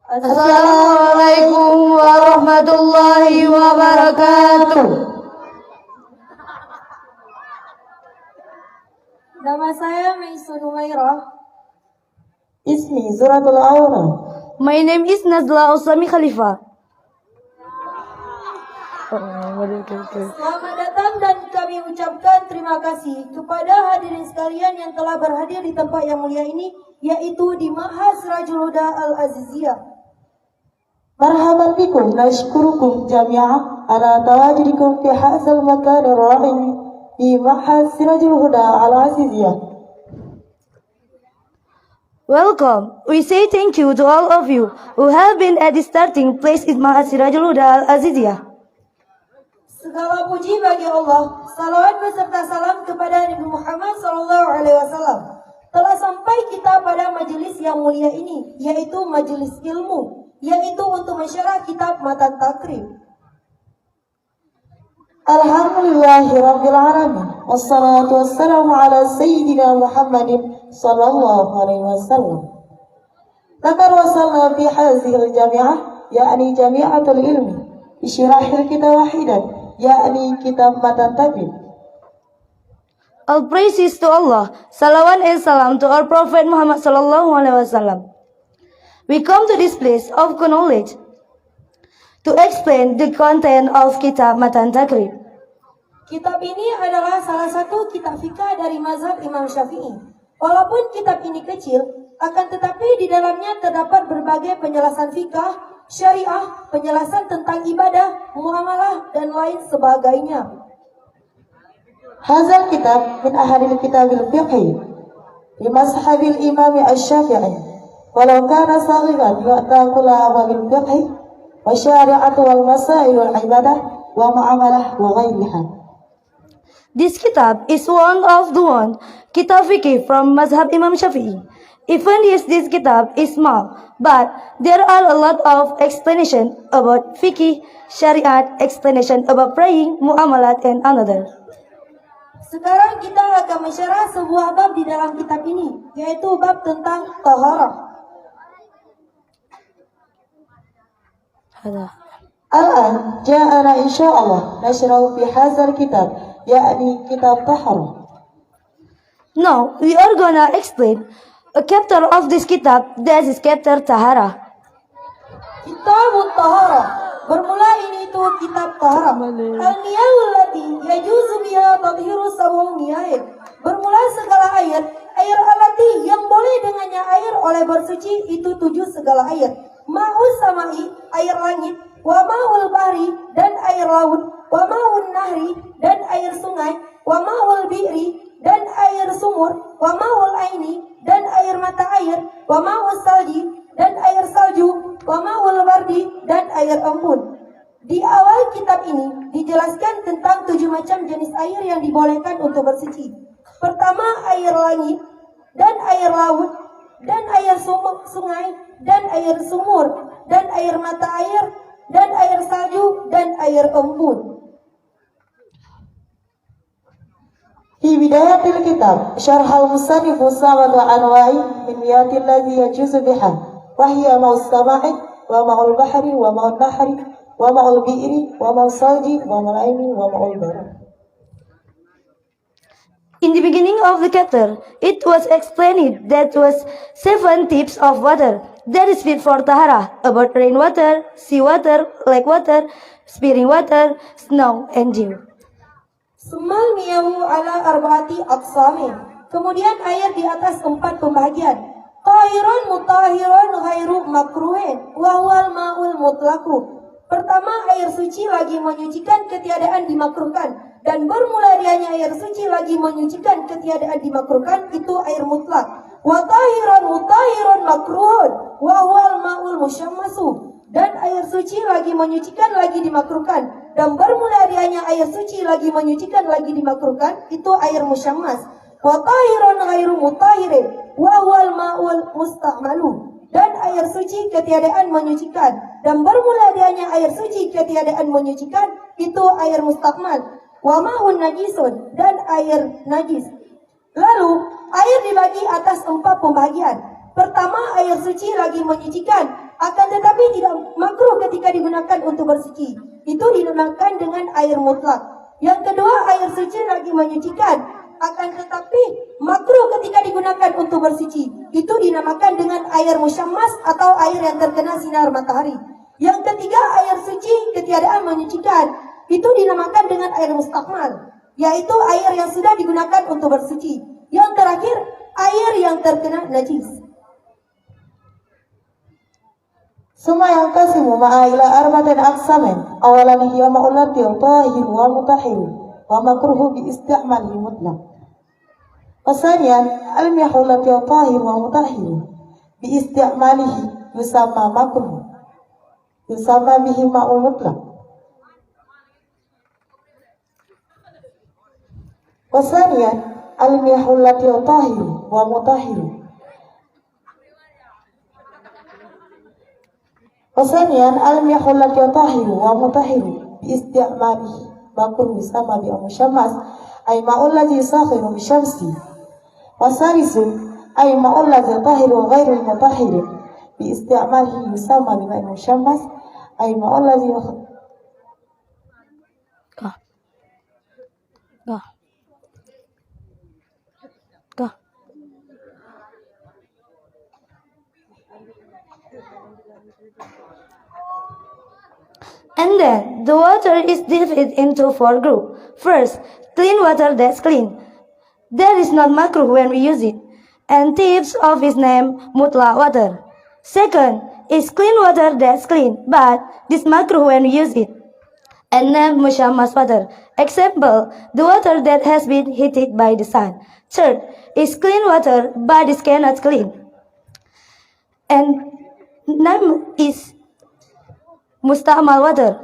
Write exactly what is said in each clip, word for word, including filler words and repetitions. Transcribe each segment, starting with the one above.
Assalamualaikum warahmatullahi wabarakatuh. Nama saya Maisun Humairah. Ismi Zuratul Aura. My name is Nazla Usami Khalifah. Selamat datang dan kami ucapkan terima kasih kepada hadirin sekalian yang telah berhadir di tempat yang mulia ini, yaitu di Ma'had Sirajul Huda Al-Aziziyah. مرحبا بكم، نشكركم جميعا على تواجدكم في هذا المكان الرائع في معهد سراج الهدى العزيزية. Welcome. We say thank you to all of you who have been at the starting place in Ma'had Sirajul Huda Al-Aziziyah. Segala puji bagi Allah, salawat beserta salam kepada Nabi Muhammad sallallahu alaihi wasallam. Telah sampai kita pada majelis yang mulia ini, yaitu majelis ilmu, yaitu untuk mensyarah kitab Matan Takrib. الحمد لله رب العالمين، والصلاة والسلام على سيدنا محمد صلى الله عليه وسلم. لقد وصلنا في هذه الجامعة، يعني جامعة العلم، بشرح الكتاب واحدا، يعني كتاب متن التبيين. All praises to Allah, salawat and salam to our Prophet Muhammad sallallahu alaihi wasallam. We come to this place of knowledge to explain the content of kitab Matan Takrib. Kitab ini adalah salah satu kitab fikah dari mazhab Imam Syafi'i. Walaupun kitab ini kecil, akan tetapi di dalamnya terdapat berbagai penjelasan fikah, syariah, penjelasan tentang ibadah, muamalah, dan lain sebagainya. هذا الكتاب من أحد الكتب الفقهي لمذهب الإمام الشافعي، ولو كان صغيرا يؤتى كل أبواب الفقه والشريعة والمسائل والعبادة والمعاملة وغيرها. This kitab is one of the one kitab fikih from mazhab Imam Syafi'i. Even if this kitab is small, but there are a lot of explanation about fikih, shariat, explanation about praying, muamalat, and another. Sekarang kita akan mensyarah sebuah bab di dalam kitab ini, yaitu bab tentang taharah. Hada. الآن جاءنا إن شاء الله نشرح في هذا الكتاب، يعني كتاب طهارة. Now we are gonna explain a chapter of this kitab, that is chapter Taharah. Kitabut Taharah. Bermula ini itu kitab Taharah. Al-miyahul lati yajuzu biha tathiru sab'u miyahil. Bermula segala air, air alati yang boleh dengannya air oleh bersuci itu tujuh segala air. Ma'us sama'i, air langit, wa ma'ul bahri, dan air laut, wa ma'un nahri, dan air sungai, wa ma'ul bi'ri, dan air sumur, wa ma'ul aini, dan air mata air, wa ma'us salji, dan air salju, wa ma'ul bardi, dan air embun. Di awal kitab ini dijelaskan tentang tujuh macam jenis air yang dibolehkan untuk bersuci. Pertama, air langit, dan air laut, dan air sumur, sungai, dan air sumur, dan air mata air, dan air salju, dan air embun. في بداية الكتاب شرح المصنف سبعة أنواع من مياه الذي يجوز بها، وهي ماء السماء، وماء البحر، وماء النهر، وماء البئر، وماء الثلج، وماء العين، وماء البرد. In the beginning of the chapter, it was explained that was seven types of water that is fit for tahara, about rainwater, sea water, lake water, spring water, snow, and dew. Summal miyahu ala arba'ati aqsamin. Kemudian air di atas empat pembahagian. Tahirun mutahirun ghairu makruhin, wa huwal ma'ul mutlaqu. Pertama, air suci lagi menyucikan ketiadaan dimakruhkan, dan bermula dianya air suci lagi menyucikan ketiadaan dimakruhkan, itu air mutlak. Wa tahirun mutahirun makruhun, wa huwal ma'ul musyammasu. Dan air suci lagi menyucikan lagi dimakruhkan, dan bermula dianya air suci lagi menyucikan lagi dimakruhkan, itu air musyammas. Wa tahirun ghairu mutahirin, wa huwal ma'ul musta'malu. Dan air suci ketiadaan menyucikan, dan bermula dianya air suci ketiadaan menyucikan, itu air mustakmal. Wa ma'un najisun, dan air najis. Lalu, air dibagi atas empat pembahagian. Pertama, air suci lagi menyucikan, akan Makruh ketika digunakan untuk bersuci. Itu dinamakan dengan air mutlak. Yang kedua, air suci lagi menyucikan. Akan tetapi, makruh ketika digunakan untuk bersuci. Itu dinamakan dengan air musyammas atau air yang terkena sinar matahari. Yang ketiga, air suci ketiadaan menyucikan. Itu dinamakan dengan air mustakmal, yaitu air yang sudah digunakan untuk bersuci. Yang terakhir, air yang terkena najis. Summa yanqasimu al-ma'u ila arba'ati aqsamin. Awalan, hiya al-ma'u alladhi tahirun wa mutahharun wa makruhun bi isti'malihi mutlaqan. Wa thaniyan, al-ma'u alladhi tahirun wa mutahharun bi isti'malihi yusamma makruh. Yusamma bihi ma'un mutlaq. Wa thaniyan, al-ma'u alladhi tahirun wa mutahharun. Wa thaniyan, al-ma'u alladhi tahirun wa mutahharun bi isti'malihi makruh yusamma bi musyammas, ay ma'un ladhi yusakharu bi syamsi. Wa thalithan, ay ma'un ladhi tahirun ghairu mutahharin bi isti'malihi yusamma bi ma'in musyammas, ay ma'un ladhi yukh- Kah. Kah. Kah. And then the water is divided into four groups. First, clean water that's clean. That is not makruh when we use it. And tips of its name mutlaq water. Second, is clean water that's clean, but this makruh when we use it. And name musyammas water. Example, the water that has been heated by the sun. Third, is clean water, but it cannot clean. And name is musta'mal water,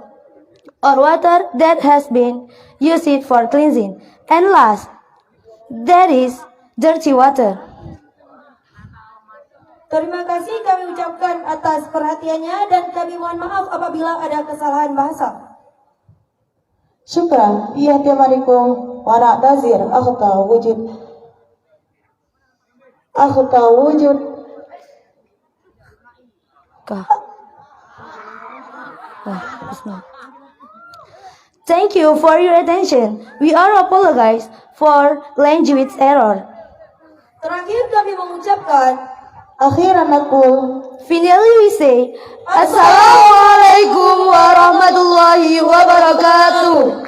or water that has been used for cleansing. And last, there is dirty water. Terima kasih kami ucapkan atas perhatiannya dan kami mohon maaf apabila ada kesalahan bahasa. Syukran, bi ihtimalikum wa na'tazir akhta wujud. Akhta wujud. Kah. Wah, bagus banget. Thank you for your attention. We are apologize for language error. Terakhir kami mengucapkan, akhiran naqul, finally we say, Assalamualaikum warahmatullahi wabarakatuh.